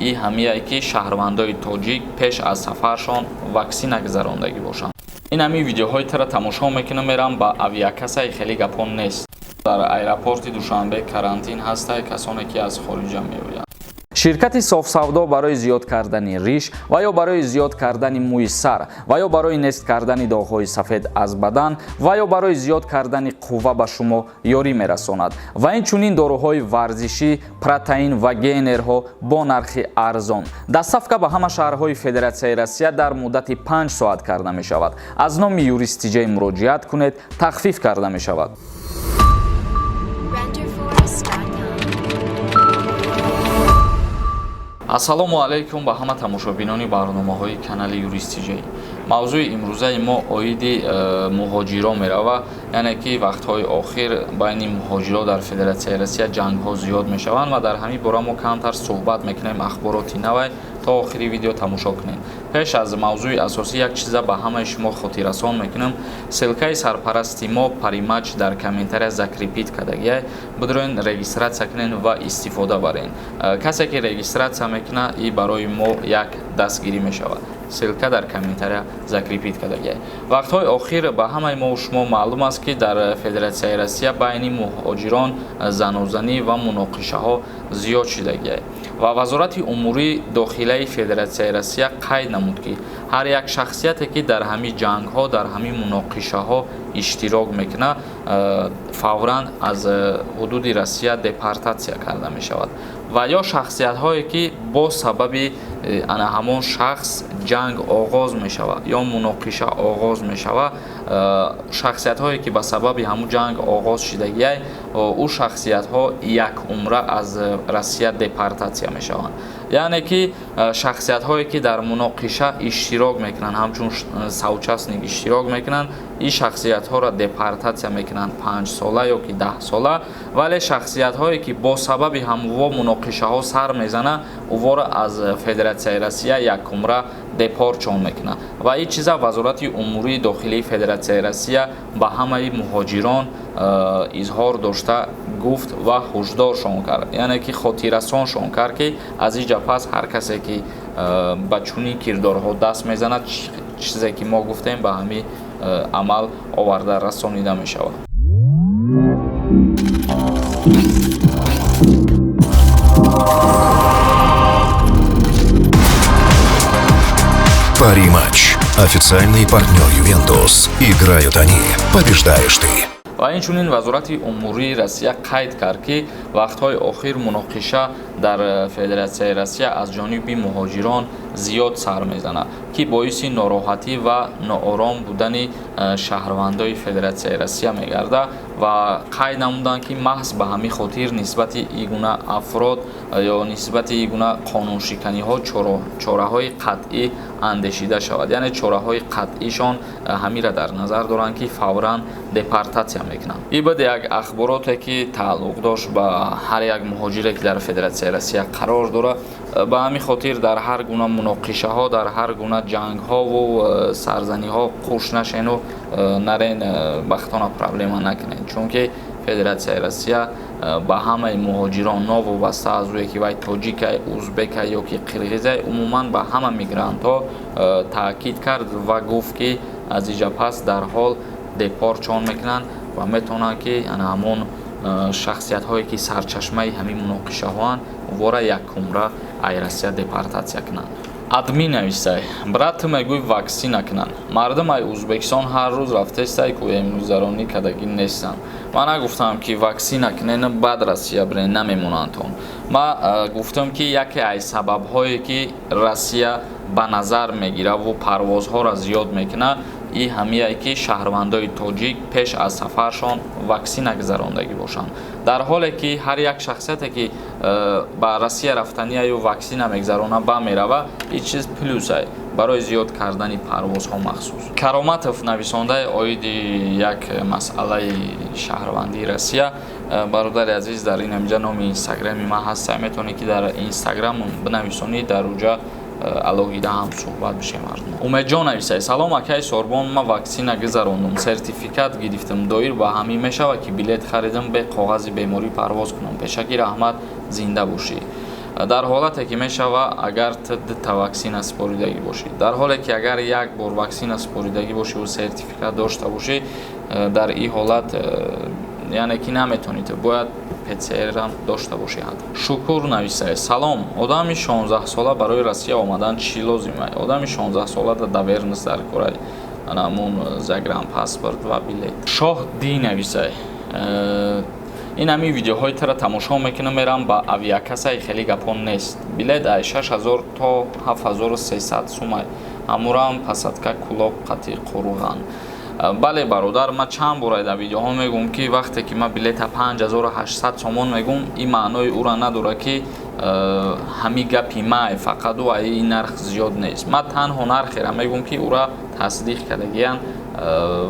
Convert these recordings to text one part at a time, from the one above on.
И ҳамияе, ки шаҳрвандои тоҷик пеш аз сафаршон ваксина гузарондагӣ бошанд. Ин ҳамин видеоҳои тара тамошо мекунам, мерам ба авиакассаи, хеле гапон нест. Дар аэропорти Душанбе карантин ҳастай, касоне ки аз хориҷа меоянд. Ширкати Софсавдо барои зиёд кардани риш ва ё барои зиёд кардани мӯи сар ва ё барои нест кардани доғҳои сафед аз бадан ва ё барои зиёд кардани қувва ба шумо ёрӣ мерасонад ва инчунин доруҳои варзишӣ, протеин ва гейнерҳо бо нархи арзон. Доставка ба ҳама шаҳрҳои Федератсияи Россия дар муддати 5 соат карда мешавад. Аз номи Юрист Тиҷай муроҷиат кунед, тахфиф карда мешавад. Renderforest.com. Ассалому алайкум ба ҳама тамошобинони барномаҳои канали Юрист Тиҷай. Мавзӯи имрӯзаи мо оиди муҳоҷиро мерава, яъне ки вақтҳои охир байни муҳоҷиро дар Федератсияи Россия ҷангҳо зиёд мешаванд ва дар ҳамин бора мо камтар суҳбат мекунем. Ахбороти навай то охири видео тамошо кунед. Пеш аз мавзӯи асосӣ як чиза ба ҳамаи шумо хотиррасон мекунам: ссылкаи сарпарасти мо Паримач дар комментария закрепить кардагиай, бидроен, регистрация кунен ва истифода барен. Касе ки регистрация мекунад, и барои мо як дастгирӣ мешавад. Ссылка дар комментария закрепить кардагиай. Вақтҳои охир ба ҳамаи мо шумо маълум аст, ки дар Федератсияи Россия байни муҳоҷирон занозанӣ ва муноқишаҳо зиёд шидагиай ва Вазорати умури дохилаи Федератсияи Россия қайд намуд, ки ҳар як шахсияте, ки дар ҳамин ҷангҳо, дар ҳамин муноқишаҳо иштирок мекунад, фавран аз ҳудуди Россия депортатсия карда мешавад ва ё шахсиятҳое, ки бо сабаби ана ҳамон шахс ҷанг оғоз мешавад ё муноқиша оғоз мешавад, шахсиятҳое, ки ба сабаби ҳамун ҷанг оғоз шидагиай, ӯ шахсиятҳо як умра аз Россия депортатсия мешаванд. Яъне ки шахсиятҳое, ки дар муноқиша иштирок мекунанд, ҳамчун соучастник иштирок мекунанд, ин шахсиятҳоро депортатсия мекунанд 5 сола ё ки 10 сола. Вале шахсиятҳое, ки бо сабаби ҳамво муноқишаҳо сар мезанад, ӯворо аз Федератсияи Россия якумра депортшон мекунад. Ва ин чиза Вазорати умурии дохилии Федератсияи Россия ба ҳамаи муҳоҷирон изҳор дошта гуфт ва ҳушдоршон кард, яъне ки хотиррасоншон кард, ки аз ин ҷа пас ҳар касе, ки ба чунин кирдорҳо даст мезанад, чизе ки мо гуфтем, ба ҳамин амал оварда расонида мешавад. Пари-матч. Официальный партнер «Ювентус». Играют они. Побеждаешь ты. Ва инчунин Вазорати умурии Россия қайд кард, ки вақтҳои охир муноқиша дар Федератсияи Россия аз ҷониби муҳоҷирон зиёд сар мезанад, ки боиси нороҳатӣ ва ноором будани шаҳрвандои Федератсияи Россия мегардад. Ва қайд намуданд, ки маҳз ба ҳамин хотир нисбати ин гуна афрод ё нисбати ин гуна қонуншиканиҳо чораҳои қатъӣ андешида шавад. Яъне чораҳои қатъишон ҳамира дар назар доранд, ки фавран депортатсия мекунанд. Ин буд як ахбороте, ки тааллуқ дошт ба ҳар як муҳоҷире, ки дар Федератсияи Россия қарор дорад. Ба ҳамин хотир дар ҳар гуна муноқишаҳо, дар ҳар гуна ҷангҳову сарзаниҳо қуш нашену нарен, бахтона проблема накунед, чунки Федератсияи Россия ба ҳамаи муҳоҷирон, новобаста аз ӯе ки вай тоҷикай, узбекай ё ки қирғизай, умуман ба ҳама мигрантҳо таъкид кард ва гуфт, ки аз иҷа пас дарҳол депортшон мекунанд ва метавонанд, ки ана ҳамон шахсиятҳое, ки сарчашмаи ҳамин муноқишаҳоанд, вора якумра ай Россия депортатсия кунанд. Админ нависай: «Брат, ту мегӯй ваксина кунанд, мардум ай Узбекистон ҳар рӯз рафтестай ку, эмгузаронӣ кардагӣ нестанд». Ман нагуфтам, ки ваксина кунен, баъд Россия бирен, намемонандтон. Ман гуфтам, ки яке аз сабабҳое, ки Россия ба назар мегираву парвозҳоро зиёд мекунад, и ҳамияе, ки шаҳрвандои тоҷик пеш аз сафаршон ваксина гузарондагӣ бошанд. Дар ҳоле ки ҳар як шахсияте, ки ба Россия рафтанияю ваксина мегузарона, ба мерава, ин чиз плюсай барои зиёд кардани парвозҳо махсус. Кароматов нависондаи оиди як масъалаи шаҳрвандии Россия. Бародари азиз, дар ин ҳамҷа номи инстаграми ман ҳаста, метавонӣ, ки дар инстаграм бинависонӣ, дар уҷа алоҳида ҳам суҳбат бишем. Умедҷон нависай: «Салом, акаи Сорбон, ман ваксина гузарондум, сертификат гирифтам. Доир ба ҳамин мешавад, ки билет харидам, бе коғази беморӣ парвоз кунам? Пешакӣ раҳмат, зинда бошӣ». Дар ҳолате ки мешава, агар ту дута ваксина супоридагӣ бошӣ. Дар ҳоле ки агар як бор ваксина супоридагӣ бошиву сертификат дошта бошӣ, дар ин ҳолат яъне ки наметавонӣ, ту бояд ПЦРам дошта бошӣ. Шукур нависае: салом, одами 16-сола барои Россия омадан чӣ лозима? Одами 16-сола да доверенность дар корай, анамун загранпаспорт ва билет. Шоҳ Ди нависай: ин ҳамин видеоҳои тура тамошо мекунам, мерам ба авиакассаи, хеле гапон нест. Билет ай 6000 то 7300 сумай, ҳамурам посадка Кулоб қати Қурған. Бале, бародар, ман чанд бора дар видеоҳо мегӯм, ки вақте ки ман билета 5800 сомон мегӯм, ин маънои ӯра надорад, ки ҳамин гапи май фақат ай ин нарх зиёд нест. Ман танҳо нархеро мегӯм, ки ӯра тасдиқ кардагиянд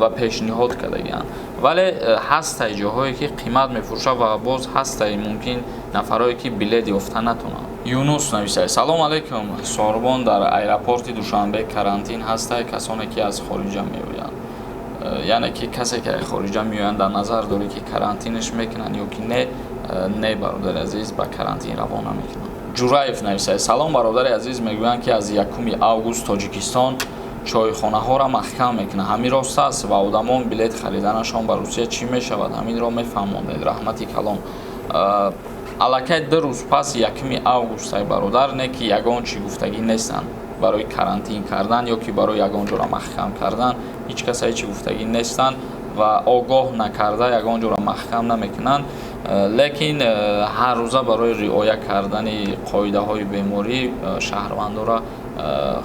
ва пешниҳод кардагиянд. Вале ҳастай ҷоҳое, ки қимат мефурӯшад, ва боз ҳастай мумкин нафарое, ки билет ёфта натонанд. Юнус нависай: салом алейкум, сорбон, дар аэропорти Душанбе карантин ҳастай касоне, ки аз хориҷа меоянд? Яъне ки касе, ки аз хориҷа меоянд, дар назар дорӣ, ки карантинш мекунанд ё ки не? Не, бародари азиз, ба карантин равон намекунанд. Ҷураев нависай: салом, бародари азиз, мегӯянд, ки аз 1 август Тоҷикистон чойхонаҳоро маҳкам мекунад, ҳамин рост аст? Ва одамон билет хариданашон ба Русия чӣ мешавад? Ҳаминро мефаҳмондед, раҳмати калон. Аллакай 2 рӯз пас 1 августай, бародар, не ки ягон чӣ гуфтагӣ нестанд барои карантин кардан ё ки барои ягон ҷоро маҳкам кардан. Ҳеҷ кас ҳечи гуфтагӣ нестанд ва огоҳ накарда ягон ҷоро маҳкам намекунанд. Лекин ҳар рӯза барои риоя кардани қоидаҳои беморӣ шаҳрвандора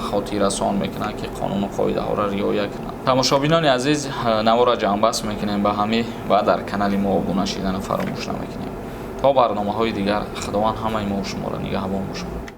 хотиррасон мекунанд, ки қонуну қоидаҳоро риоя кунанд. Тамошобинони азиз, навора ҷамъбаст мекунем ба ҳамин ва дар канали мо обуна шидана фаромӯш намекунем. То барномаҳои дигар, Худованд ҳамаи мо шуморо нигаҳбон бошад.